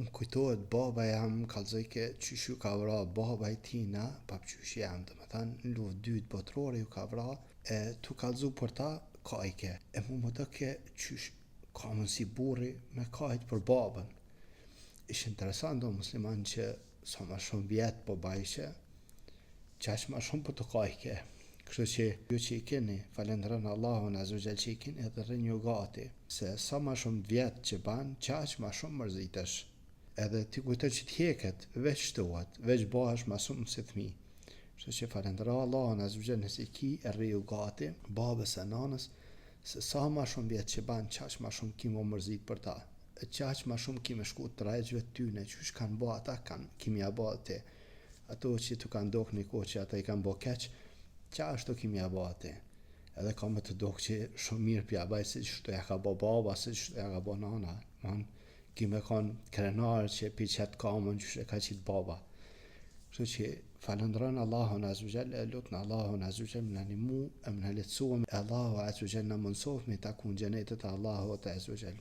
Më kujtohet baba jem më kallzojke qysh ju ka vra baba i tina, babgjyshi jem, domethanë në luftë dytë botërore ju ka vra, e tu kallzu për ta, kajke. E mu më doke qysh ka mundësi burri me kajt për babën. Ish interesant o musliman që sa ma shumë vjet po bajshe, qaq ma shumë po të kajke. Kështu që ju që i keni, falënderoni Allahun Azze ve Xhel që i keni edhe rrinju gati, se sa ma shumë vjet që ban, qaq ma shumë mërzitesh. Edhe ti kujton që të hjeket, veç shtohet, veç bahesh ma shumë si fëmi. Kështu që falëndero Allahun Azze ve Xhel nëse i ki e rriju gati, babës e nanës, se sa ma shumë vjet që ban, qaq ma shumë ki m'u mërzit për ta. E qaq ma shumë ki me shku tragjve tyne, qysh kanë bo ata, kanë, ki me ja bo ti. Ato që t'u kanë dok një kohë që ata i kanë bo keq, qashtu ki me ja bo ti. Edhe ka me të dok që shumë mirë pja baj, se qështu ja ka bo baba, se qështu ja ka bo nana. Man, ki me kon krenar që pi qet kamën qysh e ka qitë baba. Kështu që falënderon Allahun Azze ve Xhel e lutën Allahun Azze ve Xhel me na nimu e me na lehtësu e Allahu Azze ve Xhel na mundësoft me taku në xhenetet e Allahut Azze ve Xhel.